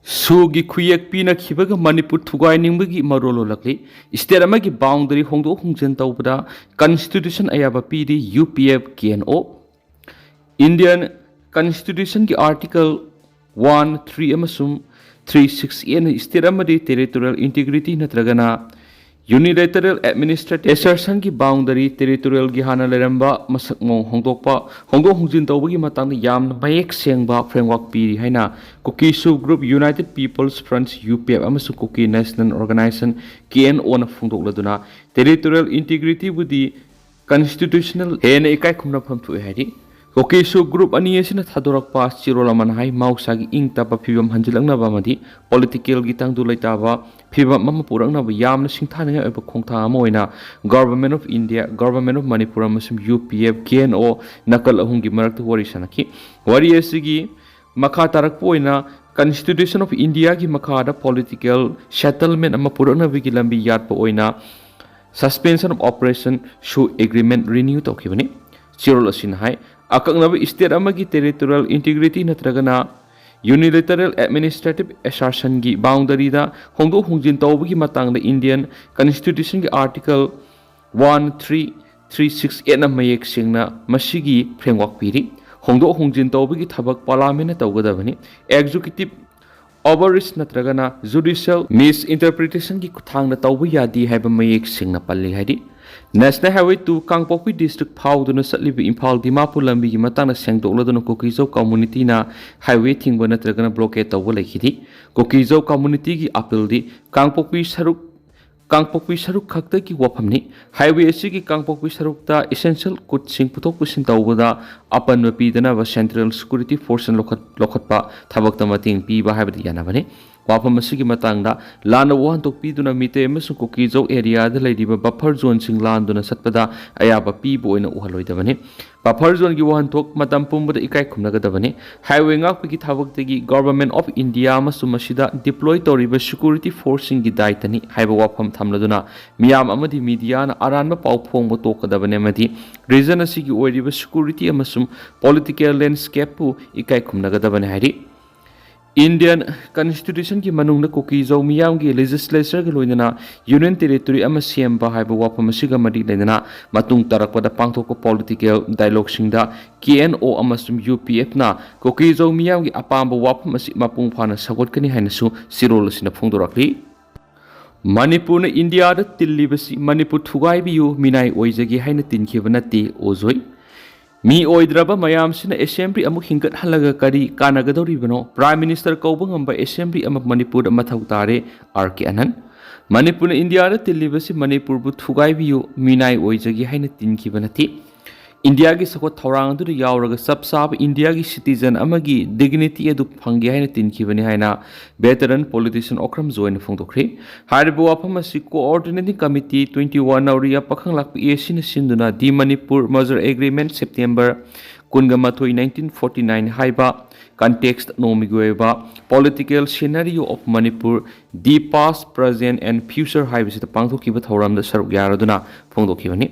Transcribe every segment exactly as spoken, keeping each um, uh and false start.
ꯁꯨꯒꯤ ꯈꯨꯌꯦꯛ ꯄꯤꯅꯈꯤꯕꯒ ꯃꯅꯤꯄꯨꯔ ꯊꯨꯒꯥꯏꯅꯤꯡꯕꯒꯤ ꯃꯔꯣꯜ ꯂꯣꯜꯂꯛꯂꯤ꯫ ꯁ꯭ꯇꯦꯠ ꯑꯃꯒꯤ ꯕꯥꯎꯟꯗꯔꯤ ꯍꯣꯡꯗꯣꯛ ꯍꯣꯡꯖꯤꯟ ꯇꯧꯕꯗ ꯀꯟꯁꯇꯤꯇ꯭ꯌꯨꯁꯟ ꯑꯌꯥꯕ ꯄꯤꯔꯤ U P F K N O. Indian ꯀꯟꯁꯇꯤꯇ꯭ꯌꯨꯁꯟꯒꯤ ꯑꯥꯔꯇꯤꯀꯜ ꯋꯥꯟ ꯊ꯭ꯔꯤ ꯑꯃꯁꯨꯡ ꯊ꯭ꯔꯤ ꯁꯤꯛꯁ ꯑꯦꯅ ꯁ꯭ꯇꯦꯠ ꯑꯃꯗꯤ ꯇꯦꯔꯤꯇꯣꯔꯤꯌꯦꯜ ꯏꯟꯇꯤꯒ꯭ꯔꯤꯇꯤ ꯅꯠꯇ꯭ꯔꯒꯅ ꯌꯨꯅꯤꯂꯦꯇꯔꯦꯜ ꯑꯦꯗꯃꯤꯅꯤꯁꯇ꯭ꯔꯦꯇꯤꯚ ꯑꯦꯁꯔꯁꯟꯒꯤ ꯕꯥꯎꯟꯗꯔꯤ ꯇꯦꯔꯤꯇꯣꯔꯤꯌꯦꯜꯒꯤ ꯍꯥꯟꯅ ꯂꯩꯔꯝꯕ ꯃꯁꯛ ꯃꯑꯣꯡ ꯍꯣꯡꯗꯣꯛꯄ, ꯍꯣꯡꯗꯣꯛ ꯍꯣꯡꯖꯤꯟ ꯇꯧꯕꯒꯤ ꯃꯇꯥꯡꯗ ꯌꯥꯝꯅ ꯃꯌꯦꯛ ꯁꯦꯡꯕ ꯐ꯭ꯔꯦꯝꯋꯥꯔꯛ ꯄꯤꯔꯤ ꯍꯥꯏꯅ Kuki SoO group, united peoples front U P F ꯑꯃꯁꯨꯡ Kuki national organisation K N O ꯐꯣꯡꯗꯣꯛꯂꯗꯨꯅ ꯇꯦꯔꯤꯇꯣꯔꯤꯌꯦꯜ ꯏꯟꯇꯤꯒ꯭ꯔꯤꯇꯤꯕꯨꯗꯤ ꯀꯟꯁꯇꯤꯇ꯭ꯌꯨꯁꯅꯦꯜ ꯍꯦꯟꯅ ꯏꯀꯥꯏ ꯈꯨꯝꯅꯐꯝ ꯊꯣꯛꯑꯦ ꯍꯥꯏꯔꯤ꯫ ꯀꯨꯀꯤ ꯁꯨ ꯒ꯭ꯔꯨꯞ ꯑꯅꯤ ꯑꯁꯤꯅ ꯊꯥꯗꯣꯔꯛꯄ ꯆꯦꯔꯣꯜ ꯑꯃꯅ ꯍꯥꯏ, ꯃꯍꯧꯁꯥꯒꯤ ꯏꯪ ꯇꯞꯄ ꯐꯤꯕꯝ ꯍꯟꯖꯤꯜꯂꯛꯅꯕ ꯑꯃꯗꯤ ꯄꯣꯂꯤꯇꯤꯀꯦꯜꯒꯤ ꯇꯪꯗꯨ ꯂꯩꯇꯥꯕ ꯐꯤꯕꯝ ꯑꯃ ꯄꯨꯔꯛꯅꯕ ꯌꯥꯝꯅ ꯁꯤꯡꯊꯥꯅꯤꯡꯉꯥꯏ ꯑꯣꯏꯕ ꯈꯣꯡꯊꯥꯡ ꯑꯃ ꯑꯣꯏꯅ government of India, government of Manipur ꯑꯃꯁꯨꯡ U P F K N O ꯅꯥꯀꯜ ꯑꯍꯨꯝꯒꯤ ꯃꯔꯛꯇ ꯋꯥꯔꯤ ꯁꯥꯟꯅꯈꯤ꯫ ꯋꯥꯔꯤ ꯑꯁꯤꯒꯤ ꯃꯈꯥ ꯇꯥꯔꯛꯄ ꯑꯣꯏꯅ ꯀꯟꯁꯇꯤꯇ꯭ꯌꯨꯁꯟ ꯑꯣꯐ ꯏꯟꯗꯤꯌꯥꯒꯤ ꯃꯈꯥꯗ ꯄꯣꯂꯤꯇꯤꯀꯦꯜ ꯁꯦꯇꯜꯃꯦꯟꯠ ꯑꯃ ꯄꯨꯔꯛꯅꯕꯒꯤ ꯂꯝꯕꯤ ꯌꯥꯠꯄ ꯑꯣꯏꯅ ꯁꯁꯄꯦꯟꯁꯟ ꯑꯣꯐ ꯑꯣꯄꯔꯦꯁꯟ ꯁꯨ ꯑꯦꯒ꯭ꯔꯤꯃꯦꯟꯠ ꯔꯤꯅ꯭ꯌꯨ ꯇꯧꯈꯤꯕꯅꯤ꯫ ꯆꯦꯔꯣꯜ ꯑꯁꯤꯅ ꯍꯥꯏ, ꯑꯀꯛꯅꯕ ꯁ꯭ꯇꯦꯠ ꯑꯃꯒꯤ ꯇꯦꯔꯤꯇꯣꯔꯤꯌꯦꯜ ꯏꯟꯇꯤꯒ꯭ꯔꯤꯇꯤ ꯅꯠꯇ꯭ꯔꯒꯅ ꯌꯨꯅꯤꯂꯦꯇꯔꯦꯜ ꯑꯦꯗꯃꯤꯅꯤꯁꯇ꯭ꯔꯦꯇꯤꯚ ꯑꯦꯁꯔꯁꯟꯒꯤ ꯕꯥꯎꯟꯗꯔꯤꯗ ꯍꯣꯡꯗꯣꯛ ꯍꯣꯡꯖꯤꯟ ꯇꯧꯕꯒꯤ ꯃꯇꯥꯡꯗ ꯏꯟꯗꯤꯌꯟ ꯀꯟꯁꯇꯤꯇ꯭ꯌꯨꯁꯟꯒꯤ article one three three six ꯑꯦꯠꯅ ꯃꯌꯦꯛ ꯁꯦꯡꯅ ꯃꯁꯤꯒꯤ ꯐ꯭ꯔꯦꯝꯋꯥꯔꯛ ꯄꯤꯔꯤ꯫ ꯍꯣꯡꯗꯣꯛ ꯍꯣꯡꯖꯤꯟ ꯇꯧꯕꯒꯤ ꯊꯕꯛ ꯄꯥꯔꯂꯥꯃꯦꯟꯠꯅ ꯇꯧꯒꯗꯕꯅꯤ꯫ ꯑꯦꯛꯖꯤꯀ꯭ꯌꯨꯇꯤꯚ ꯑꯣꯚꯔꯔꯤꯆ ꯅꯠꯇ꯭ꯔꯒꯅ ꯖꯨꯗꯤꯁꯤꯌꯦꯜ ꯃꯤꯁꯏꯟꯇꯔꯄ꯭ꯔꯤꯇꯦꯁꯟꯒꯤ ꯈꯨꯠꯊꯥꯡꯗ ꯇꯧꯕ ꯌꯥꯗꯦ ꯍꯥꯏꯕ ꯃꯌꯦꯛ ꯁꯦꯡꯅ ꯄꯜꯂꯤ ꯍꯥꯏꯔꯤ꯫ ꯅꯦꯁꯅꯦꯜ ꯍꯥꯏꯋꯦ ꯇꯨ ꯀꯥꯡꯄꯣꯛꯄꯤ ꯗꯤꯁꯇ꯭ꯔꯤꯛ ꯐꯥꯎꯗꯨꯅ ꯆꯠꯂꯤꯕ ꯏꯝꯐꯥꯜ ꯗꯤꯃꯥꯄꯨꯔ ꯂꯝꯕꯤꯒꯤ ꯃꯇꯥꯡꯗ ꯁꯦꯡꯗꯣꯛꯂꯗꯨꯅ ꯀꯨꯀꯤꯖꯧ ꯀꯝꯃꯨꯅꯤꯇꯤꯅ ꯍꯥꯏꯋꯦ ꯊꯤꯡꯕ ꯅꯠꯇ꯭ꯔꯒꯅ ꯕ꯭ꯂꯣꯀꯦꯗ ꯇꯧꯕ ꯂꯩꯈꯤꯗꯦ꯫ ꯀꯨꯀꯤꯖꯧ ꯀꯝꯃꯨꯅꯤꯇꯤꯒꯤ ꯑꯄꯤꯜꯗꯤ ꯀꯥꯡꯄꯣꯛꯄꯤ ꯁꯔꯨꯛ ꯀꯥꯡꯄꯣꯛꯄꯤ ꯁꯔꯨꯛ ꯈꯛꯇꯒꯤ ꯋꯥꯐꯝꯅꯤ꯫ ꯍꯥꯏꯋꯦ ꯑꯁꯤꯒꯤ ꯀꯥꯡꯄꯣꯛꯄꯤ ꯁꯔꯨꯛꯇ ꯏꯁꯦꯟꯁꯤꯌꯦꯜ ꯒꯨꯗꯁꯤꯡ ꯄꯨꯊꯣꯛ ꯄꯨꯁꯤꯟ ꯇꯧꯕꯗ ꯑꯄꯟꯕ ꯄꯤꯗꯅꯕ ꯁꯦꯟꯇ꯭ꯔꯦꯜ ꯁꯦꯀ꯭ꯌꯨꯔꯤꯇꯤ ꯐꯣꯔꯁꯅ ꯂꯧꯈꯠ-, ꯂꯧꯈꯠꯄ ꯊꯕꯛꯇ ꯃꯇꯦꯡ ꯄꯤꯕ ꯍꯥꯏꯕꯗꯤ ꯌꯥꯅꯕꯅꯤ꯫ ꯋꯥꯐꯝ ꯑꯁꯤꯒꯤ ꯃꯇꯥꯡꯗ ꯂꯥꯟꯅ ꯋꯥꯍꯟꯊꯣꯛ ꯄꯤꯗꯨꯅ ꯃꯤꯇꯩ ꯑꯃꯁꯨꯡ ꯀꯨꯀꯤꯖꯧ ꯑꯦꯔꯤꯌꯥꯗ ꯂꯩꯔꯤꯕ ꯕꯐꯔ ꯖꯣꯟꯁꯤꯡ ꯂꯥꯟꯗꯨꯅ ꯆꯠꯄꯗ ꯑꯌꯥꯕ ꯄꯤꯕ ꯑꯣꯏꯅ ꯎꯍꯜꯂꯣꯏꯗꯕꯅꯤ꯫ ꯕꯐꯔ ꯖꯣꯟꯒꯤ ꯋꯥꯍꯟꯊꯣꯛ ꯃꯇꯝ ꯄꯨꯝꯕꯗ ꯏꯀꯥꯏ ꯈꯨꯝꯅꯒꯗꯕꯅꯤ꯫ ꯍꯥꯏꯋꯦ ꯉꯥꯛꯄꯒꯤ ꯊꯕꯛꯇꯒꯤ ꯒꯣꯚꯔꯟꯃꯦꯟꯠ ꯑꯣꯐ ꯏꯟꯗꯤꯌꯥ ꯑꯃꯁꯨꯡ ꯃꯁꯤꯗ ꯗꯤꯄ꯭ꯂꯣꯏ ꯇꯧꯔꯤꯕ ꯁꯦꯀ꯭ꯌꯨꯔꯤꯇꯤ ꯐꯣꯔꯁꯁꯤꯡꯒꯤ ꯗꯥꯏꯇꯅꯤ ꯍꯥꯏꯕ ꯋꯥꯐꯝ ꯊꯝꯂꯗꯨꯅ ꯃꯤꯌꯥꯝ ꯑꯃꯗꯤ ꯃꯤꯗꯤꯌꯥꯅ ꯑꯔꯥꯟꯕ ꯄꯥꯎ ꯐꯣꯡꯕ ꯇꯣꯛꯀꯗꯕꯅꯤ ꯑꯃꯗꯤ ꯔꯤꯖꯟ ꯑꯁꯤꯒꯤ ꯑꯣꯏꯔꯤꯕ ꯁꯦꯀ꯭ꯌꯨꯔꯤꯇꯤ ꯑꯃꯁꯨꯡ ꯄꯣꯂꯤꯇꯤꯀꯦꯜ ꯂꯦꯟꯗꯁ꯭ꯀꯦꯞꯄꯨ ꯏꯀꯥꯏ ꯈꯨꯝꯅꯒꯗꯕꯅꯤ ꯍꯥꯏꯔꯤ꯫ Indian Constitutionꯒꯤ ꯃꯅꯨꯡꯗ ꯀꯨꯀꯤ-ꯖꯧ ꯃꯤꯌꯥꯝꯒꯤ legislatureꯒ ꯂꯣꯏꯅꯅ Union Territory ꯑꯃ ꯁꯦꯝꯕ ꯍꯥꯏꯕ ꯋꯥꯐꯝ ꯑꯁꯤꯒ ꯃꯔꯤ ꯂꯩꯅꯅ ꯃꯇꯨꯡ ꯇꯥꯔꯛꯄꯗ ꯄꯥꯡꯊꯣꯛꯄ political dialogueꯁꯤꯡꯗ K N O ꯑꯃꯁꯨꯡ U P Fꯅ ꯀꯨꯀꯤ-ꯖꯧ ꯃꯤꯌꯥꯝꯒꯤ ꯑꯄꯥꯝꯕ ꯋꯥꯐꯝ ꯑꯁꯤ ꯃꯄꯨꯡ ꯐꯥꯅ ꯁꯧꯒꯠꯀꯅꯤ ꯍꯥꯏꯅꯁꯨ ꯆꯦꯔꯣꯜ ꯑꯁꯤꯅ ꯐꯣꯡꯗꯣꯔꯛꯂꯤ꯫ ꯃꯅꯤꯄꯨꯔꯅ ꯏꯟꯗꯤꯌꯥꯗ ꯇꯤꯜꯂꯤꯕꯁꯤ ꯃꯅꯤꯄꯨꯔ ꯊꯨꯒꯥꯏꯕꯤꯌꯨ, ꯃꯤꯅꯥꯏ ꯑꯣꯏꯖꯒꯦ ꯍꯥꯏꯅ ꯇꯤꯟꯈꯤꯕ ꯅꯠꯇꯦ, ꯑꯣꯖꯣꯏ꯫ ꯃꯤ ꯑꯣꯏꯗ꯭ꯔꯕ ꯃꯌꯥꯝꯁꯤꯅ assembly ꯑꯃꯨꯛ ꯍꯤꯡꯒꯠꯍꯜꯂꯒ ꯀꯔꯤ ꯀꯥꯟꯅꯒꯗꯧꯔꯤꯕꯅꯣ? Prime Minister ꯀꯧꯕ ꯉꯝꯕ assembly ꯑꯃ ꯃꯅꯤꯄꯨꯔꯗ ꯃꯊꯧ ꯇꯥꯔꯦ, R K Anand꯫ ꯃꯅꯤꯄꯨꯔꯅ ꯏꯟꯗꯤꯌꯥꯗ ꯇꯤꯜꯂꯤꯕꯁꯤ ꯃꯅꯤꯄꯨꯔꯕꯨ ꯊꯨꯒꯥꯏꯕꯤꯌꯨ, ꯃꯤꯅꯥꯏ ꯑꯣꯏꯖꯒꯦ ꯍꯥꯏꯅ ꯇꯤꯟꯈꯤꯕ ꯅꯠꯇꯦ꯫ ꯏꯟꯗꯤꯌꯥꯒꯤ ꯆꯥꯎꯈꯠ ꯊꯧꯔꯥꯡ ꯑꯗꯨꯗ ꯌꯥꯎꯔꯒ ꯆꯞ ꯆꯥꯕ ꯏꯟꯗꯤꯌꯥꯒꯤ citizen ꯑꯃꯒꯤ dignity ꯑꯗꯨ ꯐꯪꯒꯦ ꯍꯥꯏꯅ ꯇꯤꯟꯈꯤꯕꯅꯤ ꯍꯥꯏꯅ veteran politician ꯑꯣꯀ꯭ꯔꯝ ꯖꯣꯏꯅ ꯐꯣꯡꯗꯣꯛꯈ꯭ꯔꯤ꯫ ꯍꯥꯏꯔꯤꯕ ꯋꯥꯐꯝ ꯑꯁꯤ Coordinating Committee twenty one ꯅꯧꯔꯤꯌꯥ ꯄꯥꯈꯪꯂꯥꯛꯄ A Cꯅ ꯁꯤꯟꯗꯨꯅ The Manipur Merger Agreement September ꯀꯨꯟꯒ ꯃꯥꯊꯣꯏ nineteen forty nine ꯍꯥꯏꯕ context ꯅꯣꯡꯃꯒꯤ ꯑꯣꯏꯕ Political Scenario of Manipur, The Past, Present and Future ꯍꯥꯏꯕꯁꯤꯗ ꯄꯥꯡꯊꯣꯛꯈꯤꯕ ꯊꯧꯔꯝꯗ ꯁꯔꯨꯛ ꯌꯥꯔꯗꯨꯅ ꯐꯣꯡꯗꯣꯛꯈꯤꯕꯅꯤ꯫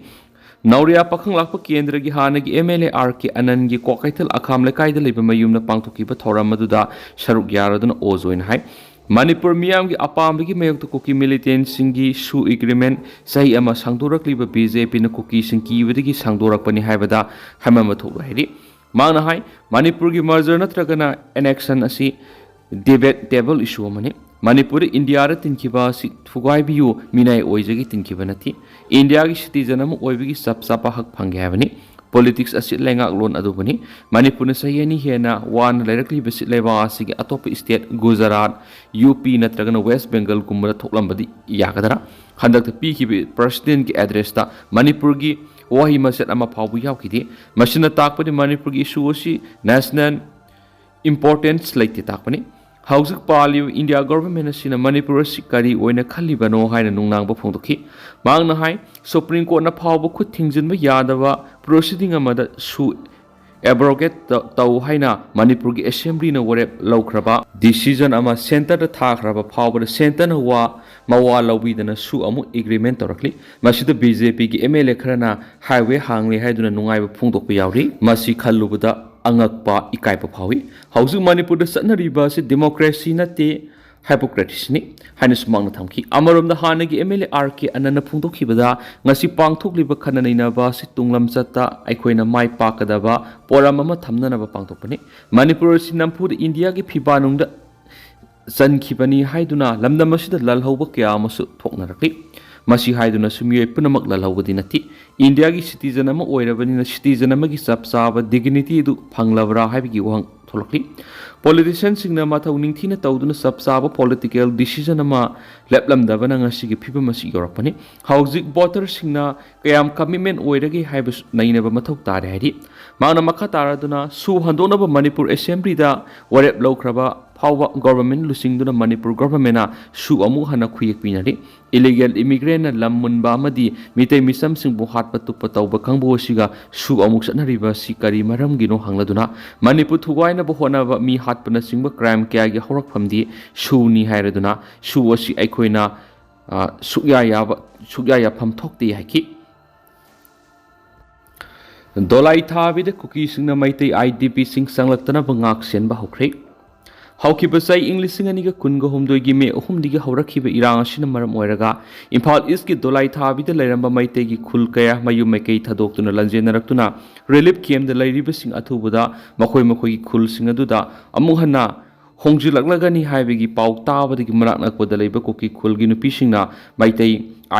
ꯅꯧꯔꯤꯌꯥ ꯄꯥꯈꯪꯂꯥꯛꯄ ꯀꯦꯟꯗ꯭ꯔꯒꯤ ꯍꯥꯟꯅꯒꯤ M L A R K ꯑꯅꯟꯒꯤ Kwakeithel ꯑꯈꯥꯝ ꯂꯩꯀꯥꯏꯗ ꯂꯩꯕ ꯃꯌꯨꯝꯗ ꯄꯥꯡꯊꯣꯛꯈꯤꯕ ꯊꯧꯔꯝ ꯑꯗꯨꯗ ꯁꯔꯨꯛ ꯌꯥꯔꯗꯨꯅ ꯑꯣꯖ ꯑꯣꯏꯅ ꯍꯥꯏ꯫ ꯃꯅꯤꯄꯨꯔ ꯃꯤꯌꯥꯝꯒꯤ ꯑꯄꯥꯝꯕꯒꯤ ꯃꯥꯌꯣꯛꯇ ꯀꯨꯀꯤ militantꯁꯤꯡꯒꯤ ꯁꯨ agreement ꯆꯍꯤ ꯑꯃ ꯁꯥꯡꯗꯣꯔꯛꯂꯤꯕ BJPꯅ ꯀꯨꯀꯤꯁꯤꯡ ꯀꯤꯕꯗꯒꯤ ꯁꯥꯡꯗꯣꯔꯛꯄꯅꯤ ꯍꯥꯏꯕꯗ ꯍꯥꯏꯃꯟꯕ ꯊꯣꯛꯂꯣꯏ ꯍꯥꯏꯔꯤ꯫ ꯃꯍꯥꯛꯅ ꯍꯥꯏ, ꯃꯅꯤꯄꯨꯔꯒꯤ merger ꯅꯠꯇ꯭ꯔꯒꯅ annexion ꯑꯁꯤ debatable issue ꯑꯃꯅꯤ꯫ ꯃꯅꯤꯄꯨꯔꯗ ꯏꯟꯗꯤꯌꯥꯗ ꯇꯤꯟꯈꯤꯕ ꯑꯁꯤ ꯊꯨꯒꯥꯏꯕꯤꯌꯨ, ꯃꯤꯅꯥꯏ ꯑꯣꯏꯖꯒꯦ ꯇꯤꯟꯈꯤꯕ ꯅꯠꯇꯦ꯫ ꯏꯟꯗꯤꯌꯥꯒꯤ citizen ꯑꯃ ꯑꯣꯏꯕꯒꯤ ꯆꯞ ꯆꯥꯕ ꯍꯛ ꯐꯪꯒꯦ ꯍꯥꯏꯕꯅꯤ꯫ Politics ꯑꯁꯤ ꯂꯩꯉꯥꯛꯂꯣꯟ ꯑꯗꯨꯕꯨꯅꯤ꯫ ꯃꯅꯤꯄꯨꯔꯅ ꯆꯍꯤ ꯑꯅꯤ ꯍꯦꯟꯅ ꯋꯥꯅ ꯂꯩꯔꯛꯂꯤꯕꯁꯤ ꯂꯩꯕꯥꯛ ꯑꯁꯤꯒꯤ ꯑꯇꯣꯞꯄ state, ꯒꯨꯖꯔꯥꯠ, U P ꯅꯠꯇ꯭ꯔꯒꯅ West Bengalꯒꯨꯝꯕꯗ ꯊꯣꯛꯂꯝꯕꯗꯤ ꯌꯥꯒꯗ꯭ꯔꯥ? ꯍꯟꯗꯛꯇ ꯄꯤꯈꯤꯕ presidentꯀꯤ addressꯇ ꯃꯅꯤꯄꯨꯔꯒꯤ ꯋꯥꯍꯩ ꯃꯆꯦꯠ ꯑꯃ ꯐꯥꯎꯕ ꯌꯥꯎꯈꯤꯗꯦ꯫ ꯃꯁꯤꯅ ꯇꯥꯛꯄꯗꯤ ꯃꯅꯤꯄꯨꯔꯒꯤ issue ꯑꯁꯤ national importance ꯂꯩꯇꯦ ꯇꯥꯛꯄꯅꯤ꯫ ꯍꯧꯖꯤꯛ ꯄꯥꯜꯂꯤꯕ ꯏꯟꯗꯤꯌꯥ government ꯑꯁꯤꯅ ꯃꯅꯤꯄꯨꯔ ꯑꯁꯤ ꯀꯔꯤ ꯑꯣꯏꯅ ꯈꯜꯂꯤꯕꯅꯣ ꯍꯥꯏꯅ ꯅꯨꯡꯅꯥꯡꯕ ꯐꯣꯡꯗꯣꯛꯈꯤ꯫ ꯃꯍꯥꯛꯅ ꯍꯥꯏ, Supreme Courtꯅ ꯐꯥꯎꯕ ꯈꯨꯠ ꯊꯤꯡꯖꯤꯟꯕ ꯌꯥꯗꯕ proceeding ꯑꯃꯗ ꯁꯨ abrogate ꯇ-, ꯇꯧ ꯍꯥꯏꯅ ꯃꯅꯤꯄꯨꯔꯒꯤ assemblyꯅ ꯋꯥꯔꯦꯞ ꯂꯧꯈ꯭ꯔꯕ decision ꯑꯃ centreꯗ ꯊꯥꯈ꯭ꯔꯕ ꯐꯥꯎꯕꯗ centreꯅ ꯋꯥ ꯃꯋꯥ ꯂꯧꯕꯤꯗꯅ ꯁꯨ ꯑꯃꯨꯛ agreement ꯇꯧꯔꯛꯂꯤ꯫ ꯃꯁꯤꯗ BJPꯒꯤ MLA ꯈꯔꯅ highway ꯍꯥꯡꯂꯦ ꯍꯥꯏꯗꯨꯅ ꯅꯨꯡꯉꯥꯏꯕ ꯐꯣꯡꯗꯣꯛꯄ ꯌꯥꯎꯔꯤ꯫ ꯃꯁꯤ ꯈꯜꯂꯨꯕꯗ ꯑꯉꯛꯄ, ꯏꯀꯥꯏꯕ ꯐꯥꯎꯏ꯫ ꯍꯧꯖꯤꯛ ꯃꯅꯤꯄꯨꯔꯗ ꯆꯠꯅꯔꯤꯕ ꯑꯁꯤ democracy ꯅꯠꯇꯦ, hypocrisy ꯅꯤ ꯍꯥꯏꯅꯁꯨ ꯃꯍꯥꯛꯅ ꯊꯝꯈꯤ꯫ ꯑꯃꯔꯣꯝꯗ ꯍꯥꯟꯅꯒꯤ M L A R K ꯑꯅꯟꯅ ꯐꯣꯡꯗꯣꯛꯈꯤꯕꯗ ꯉꯁꯤ ꯄꯥꯡꯊꯣꯛꯂꯤꯕ ꯈꯟꯅ ꯅꯩꯅꯕ ꯑꯁꯤ ꯇꯨꯡꯂꯝꯆꯠꯇ ꯑꯩꯈꯣꯏꯅ ꯃꯥꯏ ꯄꯥꯛꯀꯗꯕ ꯄꯣꯔꯝ ꯑꯃ ꯊꯝꯅꯅꯕ ꯄꯥꯡꯊꯣꯛꯄꯅꯤ꯫ ꯃꯅꯤꯄꯨꯔ ꯑꯁꯤ ꯅꯝꯐꯨꯗ ꯏꯟꯗꯤꯌꯥꯒꯤ ꯐꯤꯕꯥꯅꯨꯡꯗ ꯆꯟꯈꯤꯕꯅꯤ ꯍꯥꯏꯗꯨꯅ ꯂꯝꯗꯝ ꯑꯁꯤꯗ ꯂꯥꯜꯍꯧꯕ ꯀꯌꯥ ꯑꯃꯁꯨ ꯊꯣꯛꯅꯔꯛꯂꯤ꯫ ꯃꯁꯤ ꯍꯥꯏꯗꯨꯅꯁꯨ ꯃꯤꯑꯣꯏ ꯄꯨꯝꯅꯃꯛ ꯂꯥꯜꯍꯧꯕꯗꯤ ꯅꯠꯇꯦ꯫ ꯏꯟꯗꯤꯌꯥꯒꯤ citizen ꯑꯃ ꯑꯣꯏꯔꯕꯅꯤꯅ citizen ꯑꯃꯒꯤ ꯆꯞ ꯆꯥꯕ dignity ꯑꯗꯨ ꯐꯪꯂꯕ꯭ꯔꯥ ꯍꯥꯏꯕꯒꯤ ꯋꯥꯍꯪ ꯊꯣꯛꯂꯛꯂꯤ꯫ Politician ꯁꯤꯡꯅ ꯃꯊꯧ ꯅꯤꯡꯊꯤꯅ ꯇꯧꯗꯨꯅ ꯆꯞ ꯆꯥꯕ political decision ꯑꯃ ꯂꯦꯞꯂꯝꯗꯕꯅ ꯉꯁꯤꯒꯤ ꯐꯤꯕꯝ ꯑꯁꯤ ꯌꯧꯔꯛꯄꯅꯤ꯫ ꯍꯧꯖꯤꯛ voter ꯁꯤꯡꯅ ꯀꯌꯥꯝ commitment ꯑꯣꯏꯔꯒꯦ ꯍꯥꯏꯕꯁꯨ ꯅꯩꯅꯕ ꯃꯊꯧ ꯇꯥꯔꯦ ꯍꯥꯏꯔꯤ꯫ ꯃꯍꯥꯛꯅ ꯃꯈꯥ ꯇꯥꯔꯗꯨꯅ ꯁꯨ ꯍꯟꯗꯣꯛꯅꯕ ꯃꯅꯤꯄꯨꯔ Assembly ꯗ ꯋꯥꯔꯦꯞ ꯂꯧꯈ꯭ꯔꯕ ꯐꯥꯎꯕ government ꯂꯨꯆꯤꯡꯗꯨꯅ ꯃꯅꯤꯄꯨꯔ government ꯅ ꯁꯨ ꯑꯃꯨꯛ ꯍꯟꯅ ꯈꯨꯌꯦꯛ ꯄꯤꯅꯔꯤ꯫ Illegal immigrant ꯅ ꯂꯝ ꯃꯨꯟꯕ ꯑꯃꯗꯤ ꯃꯤꯇꯩ ꯃꯤꯆꯝꯁꯤꯡꯕꯨ ꯍꯥꯠꯄ ꯇꯨꯞꯄ ꯇꯧꯕ ꯀꯥꯡꯕꯨ ꯑꯁꯤꯒ ꯁꯨ ꯑꯃꯨꯛ ꯆꯠꯅꯔꯤꯕ ꯑꯁꯤ ꯀꯔꯤ ꯃꯔꯝꯒꯤꯅꯣ ꯍꯪꯂꯗꯨꯅ ꯃꯅꯤꯄꯨꯔ ꯊꯨꯒꯥꯏꯅꯕ ꯍꯣꯠꯅꯕ, ꯃꯤ ꯍꯥꯠꯄꯅꯆꯤꯡꯕ crime ꯀꯌꯥꯒꯤ ꯍꯧꯔꯛꯐꯝꯗꯤ ꯁꯨꯅꯤ ꯍꯥꯏꯔꯗꯨꯅ ꯁꯨ ꯑꯁꯤ ꯑꯩꯈꯣꯏꯅ, ꯑ, ꯁꯨꯛꯌꯥ ꯌꯥꯕ, ꯁꯨꯛꯌꯥ ꯌꯥꯐꯝ ꯊꯣꯛꯇꯦ ꯍꯥꯏꯈꯤ꯫ ꯗꯣꯂꯥꯏ ꯊꯥꯕꯤꯗ ꯀꯨꯀꯤꯁꯤꯡꯅ ꯃꯩꯇꯩ I D P ꯁꯤꯡ ꯆꯪꯂꯛꯇꯅꯕ ꯉꯥꯛ ꯁꯦꯟꯕ ꯍꯧꯈ꯭ꯔꯦ꯫ ꯍꯧꯈꯤꯕ ꯆꯍꯤ ꯏꯪ ꯂꯤꯁꯤꯡ ꯑꯅꯤꯒ ꯀꯨꯟꯒ ꯍꯨꯝꯗꯣꯏꯒꯤ ꯃꯦ ꯑꯍꯨꯝꯗꯒꯤ ꯍꯧꯔꯛꯈꯤꯕ ꯏꯔꯥꯡ ꯑꯁꯤꯅ ꯃꯔꯝ ꯑꯣꯏꯔꯒ ꯏꯝꯐꯥꯜ ꯏꯁꯀꯤ ꯗꯣꯂꯥꯏ ꯊꯥꯕꯤꯗ ꯂꯩꯔꯝꯕ ꯃꯩꯇꯩꯒꯤ ꯈꯨꯜ ꯀꯌꯥ ꯃꯌꯨꯝ ꯃꯩꯀꯩ ꯊꯥꯗꯣꯛꯇꯨꯅ ꯂꯥꯟꯖꯦꯟꯅꯔꯛꯇꯨꯅ relief camp ꯇ ꯂꯩꯔꯤꯕꯁꯤꯡ ꯑꯊꯨꯕꯗ ꯃꯈꯣꯏ ꯃꯈꯣꯏꯒꯤ ꯈꯨꯜꯁꯤꯡ ꯑꯗꯨꯗ ꯑꯃꯨꯛ ꯍꯟꯅ ꯍꯣꯡꯖꯤꯜꯂꯛꯂꯒꯅꯤ ꯍꯥꯏꯕꯒꯤ ꯄꯥꯎ ꯇꯥꯕꯗꯒꯤ ꯃꯅꯥꯛ ꯅꯛꯄꯗ ꯂꯩꯕ ꯀꯨꯀꯤ ꯈꯨꯜꯒꯤ ꯅꯨꯄꯤꯁꯤꯡꯅ ꯃꯩꯇꯩ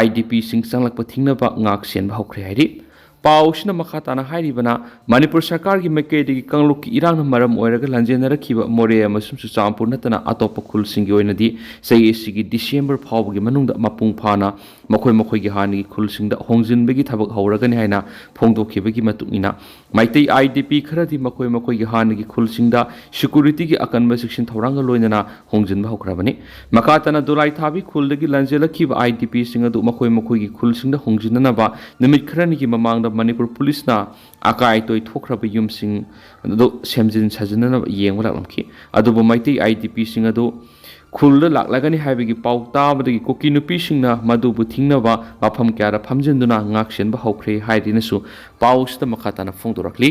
I D P ꯁꯤꯡ ꯆꯪꯂꯛꯄ ꯊꯤꯡꯅꯕ ꯉꯥꯛ ꯁꯦꯟꯕ ꯍꯧꯈ꯭ꯔꯦ ꯍꯥꯏꯔꯤ꯫ ꯄꯥꯎꯁꯤꯅ ꯃꯈꯥ ꯇꯥꯅ ꯍꯥꯏꯔꯤꯕꯅ, ꯃꯅꯤꯄꯨꯔ ꯁꯔꯀꯥꯔꯒꯤ ꯃꯥꯏꯀꯩꯗꯒꯤ ꯀꯥꯡꯂꯨꯞꯀꯤ ꯏꯔꯥꯡꯅ ꯃꯔꯝ ꯑꯣꯏꯔꯒ ꯂꯥꯟꯖꯦꯟꯅꯔꯛꯈꯤꯕ ꯃꯣꯔꯦ ꯑꯃꯁꯨꯡ ꯆꯨꯔꯆꯥꯟꯄꯨꯔ ꯅꯠꯇꯅ ꯑꯇꯣꯞꯄ ꯈꯨꯜꯁꯤꯡꯒꯤ ꯑꯣꯏꯅꯗꯤ ꯆꯍꯤ ꯑꯁꯤꯒꯤ ꯗꯤꯁꯦꯝꯕꯔ ꯐꯥꯎꯕꯒꯤ ꯃꯅꯨꯡꯗ ꯃꯄꯨꯡ ꯐꯥꯅ ꯃꯈꯣꯏ ꯃꯈꯣꯏꯒꯤ ꯍꯥꯟꯅꯒꯤ ꯈꯨꯜꯁꯤꯡꯗ ꯍꯣꯡꯖꯤꯟꯕꯒꯤ ꯊꯕꯛ ꯍꯧꯔꯒꯅꯤ ꯍꯥꯏꯅ ꯐꯣꯡꯗꯣꯛꯈꯤꯕꯒꯤ ꯃꯇꯨꯡ ꯏꯟꯅ, ꯃꯩꯇꯩ I D P ꯈꯔꯗꯤ ꯃꯈꯣꯏ ꯃꯈꯣꯏꯒꯤ ꯍꯥꯟꯅꯒꯤ ꯈꯨꯜꯁꯤꯡꯗ security ꯒꯤ ꯑꯀꯟꯕ ꯆꯦꯛꯁꯤꯟ ꯊꯧꯔꯥꯡꯒ ꯂꯣꯏꯅꯅ ꯍꯣꯡꯖꯤꯟꯕ ꯍꯧꯈ꯭ꯔꯕꯅꯤ꯫ ꯃꯈꯥ ꯇꯥꯅ ꯗꯣꯂꯥꯏ ꯊꯥꯕꯤ ꯈꯨꯜꯗꯒꯤ ꯂꯥꯟꯖꯦꯜꯂꯛꯈꯤꯕ I D P ꯁꯤꯡ ꯑꯗꯨ ꯃꯈꯣꯏ ꯃꯈꯣꯏꯒꯤ ꯈꯨꯜꯁꯤꯡꯗ ꯍꯣꯡꯖꯤꯟꯅꯅꯕ ꯅꯨꯃꯤꯠ ꯈꯔꯅꯤꯒꯤ ꯃꯃꯥꯡꯗ ꯃꯅꯤꯄꯨꯔ ꯄꯨꯂꯤꯁꯅ ꯑꯀꯥꯏ ꯑꯇꯣꯏ ꯊꯣꯛꯈ꯭ꯔꯕ ꯌꯨꯝꯁꯤꯡ ꯑꯗꯨ ꯁꯦꯝꯖꯤꯟ ꯁꯥꯖꯤꯟꯅꯅꯕ ꯌꯦꯡꯕ ꯂꯥꯛꯂꯝꯈꯤ꯫ ꯑꯗꯨꯕꯨ ꯃꯩꯇꯩ I D P ꯁꯤꯡ ꯑꯗꯨ ꯈꯨꯜꯗ ꯂꯥꯛꯂꯒꯅꯤ ꯍꯥꯏꯕꯒꯤ ꯄꯥꯎ ꯇꯥꯕꯗꯒꯤ ꯀꯨꯀꯤ ꯅꯨꯄꯤꯁꯤꯡꯅ ꯃꯗꯨꯕꯨ ꯊꯤꯡꯅꯕ ꯃꯐꯝ ꯀꯌꯥꯗ ꯐꯝꯖꯤꯟꯗꯨꯅ ꯉꯥꯛ ꯁꯦꯟꯕ ꯍꯧꯈ꯭ꯔꯦ ꯍꯥꯏꯗꯨꯅꯁꯨ ꯄꯥꯎꯁꯤꯗ ꯃꯈꯥ ꯇꯥꯅ ꯐꯣꯡꯗꯣꯔꯛꯂꯤ꯫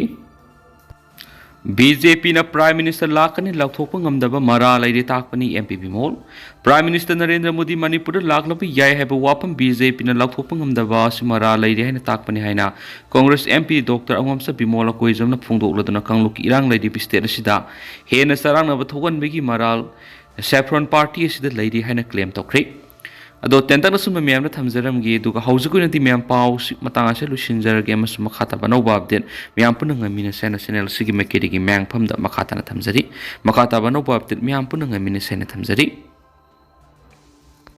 ꯕꯤ ꯖꯦ ꯄꯤꯅ Prime Minister ꯂꯥꯛꯀꯅꯤ ꯂꯥꯎꯊꯣꯛꯄ ꯉꯝꯗꯕ ꯃꯔꯥ ꯂꯩꯔꯦ ꯇꯥꯛꯄꯅꯤ M P Bimol. Prime Minister Narendra Modi ꯃꯅꯤꯄꯨꯔꯗ ꯂꯥꯛꯂꯕ ꯌꯥꯏ ꯍꯥꯏꯕ ꯋꯥꯐꯝ ꯕꯤ ꯖꯦ ꯄꯤꯅ ꯂꯥꯎꯊꯣꯛꯄ ꯉꯝꯗꯕ ꯑꯁꯤ ꯃꯔꯥ ꯂꯩꯔꯦ ꯍꯥꯏꯅ ꯇꯥꯛꯄꯅꯤ ꯍꯥꯏꯅ Congress M P doctor ꯑꯉꯣꯝꯆꯥ Bimol ꯑꯀꯣꯏꯖꯝꯅ ꯐꯣꯡꯗꯣꯛꯂꯗꯨꯅ ꯀꯥꯡꯂꯨꯞꯀꯤ ꯏꯔꯥꯡ ꯂꯩꯔꯤꯕ state ꯑꯁꯤꯗ ꯍꯦꯟꯅ ꯆꯔꯥꯡꯅꯕ ꯊꯣꯛꯍꯟꯕꯒꯤ ꯃꯔꯥꯜ Saffron Party ꯑꯁꯤꯗ ꯂꯩꯔꯤ ꯍꯥꯏꯅ claim ꯇꯧꯈ꯭ꯔꯦ꯫ ꯑꯗꯣ ꯇꯦꯟꯇꯛꯅ ꯁꯨꯝꯕ ꯃꯌꯥꯝꯗ ꯊꯝꯖꯔꯝꯒꯦ, ꯑꯗꯨꯒ ꯍꯧꯖꯤꯛ ꯑꯣꯏꯅꯗꯤ ꯃꯌꯥꯝ ꯄꯥꯎꯁꯤ ꯃꯇꯥꯡ ꯑꯁꯤꯗ ꯂꯣꯏꯁꯤꯟꯖꯔꯒꯦ, ꯑꯃꯁꯨꯡ ꯃꯈꯥ ꯇꯥꯕ ꯑꯅꯧꯕ update ꯃꯌꯥꯝ ꯄꯨꯟꯅ ꯉꯥꯏꯃꯤꯟꯅꯁꯦ ꯍꯥꯏꯅ channel ꯑꯁꯤꯒꯤ ꯃꯥꯏꯀꯩꯗꯒꯤ ꯃꯌꯥꯝꯐꯝꯗ ꯃꯈꯥ ꯇꯥꯅ ꯊꯝꯖꯔꯤ꯫ ꯃꯈꯥ ꯇꯥꯕ ꯑꯅꯧꯕ update ꯃꯌꯥꯝ ꯄꯨꯟꯅ ꯉꯥꯏꯃꯤꯟꯅꯁꯦ ꯍꯥꯏꯅ ꯊꯝꯖꯔꯤ꯫